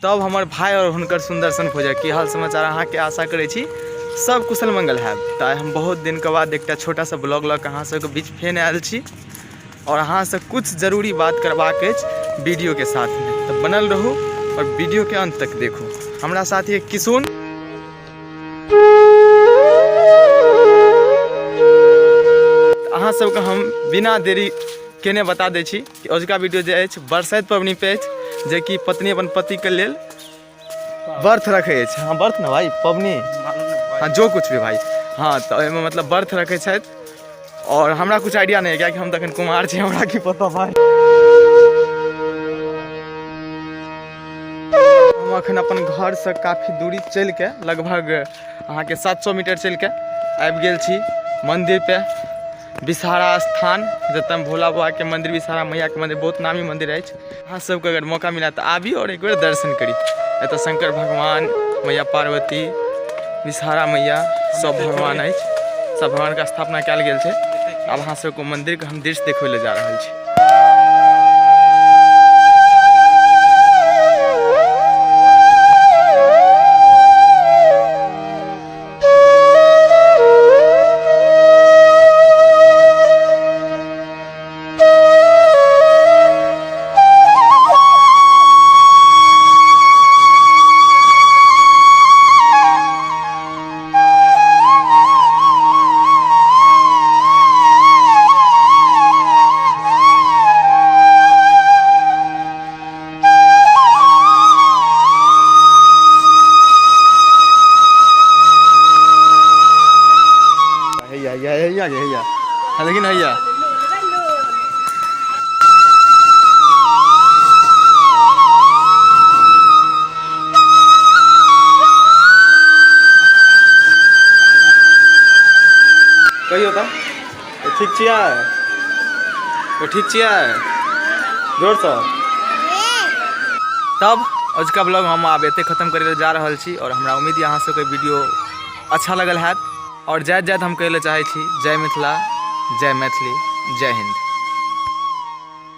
तब हमर भाय आओर हुनकर सुन्दर सन भोजन। की हाल समाचार अहाँके? आशा करै छी सब कुशल मंगल हैब। तऽ आइ हम बहुत दिनके बाद एकटा छोटा सा ब्लॉग लऽ कऽ अहाँ सबके बीच फेर आयल छी और अहाँसँ कुछ जरूरी बात करबाक अछि वीडियोके साथमे, तऽ बनल रहू और वीडियोके अंत तक देखू। हमरा साथ ये किशुन। अहाँ सबके हम बिना देरी केने बता दै छी कि अजुका वीडियो जे अछि बरसाइत पबनी पे अछि, जेकि पत्नी अपन पतिके लेल व्रत रखै अछि। हाँ व्रत ने भाई, पबनी, हाँ जो कुछ भी भाई, हाँ तऽ ओहिमे मतलब व्रत रखै छथि। और हमरा कुछ आइडिया नहीं है, कियाकि हम तखन कुमार छी, हमरा की पता भाई। हम अखन अपन घर से काफी दूरी चलि के लगभग अहाँके 700 मीटर चलि के आबि गेल छी मंदिर पे, विषहारा स्थान, जतऽ भोला बाबा के मंदिर, विषहारा मैया के मंदिर, बहुत नामी मंदिर अछि। अहाँ सबके अगर मौका मिला तऽ आबी और एक बेर दर्शन करी। एतऽ शंकर भगवान, मैया पार्वती, विषहारा मैया, सब भगवान अछि, सब भगवान के स्थापना कयल गेल छै। आब अहाँ सबके मंदिर के हम दृश्य देखबै लए जा रहल छी। हैया हैया हैया हैया, हाँ देखी ना हैया। कहियो तऽ ठीक छियै? ओ ठीक छियै? जोरसँ। तब अजुका ब्लॉग हम आब एते खत्म करे जा रहल छी और हमरा उम्मीद यऽ अहाँ सबके वीडियो अच्छा लगल हैत। और जाइत जाइत हम कहै लए चाहै छी, जय मिथिला, जय मैथिली, जय हिंद।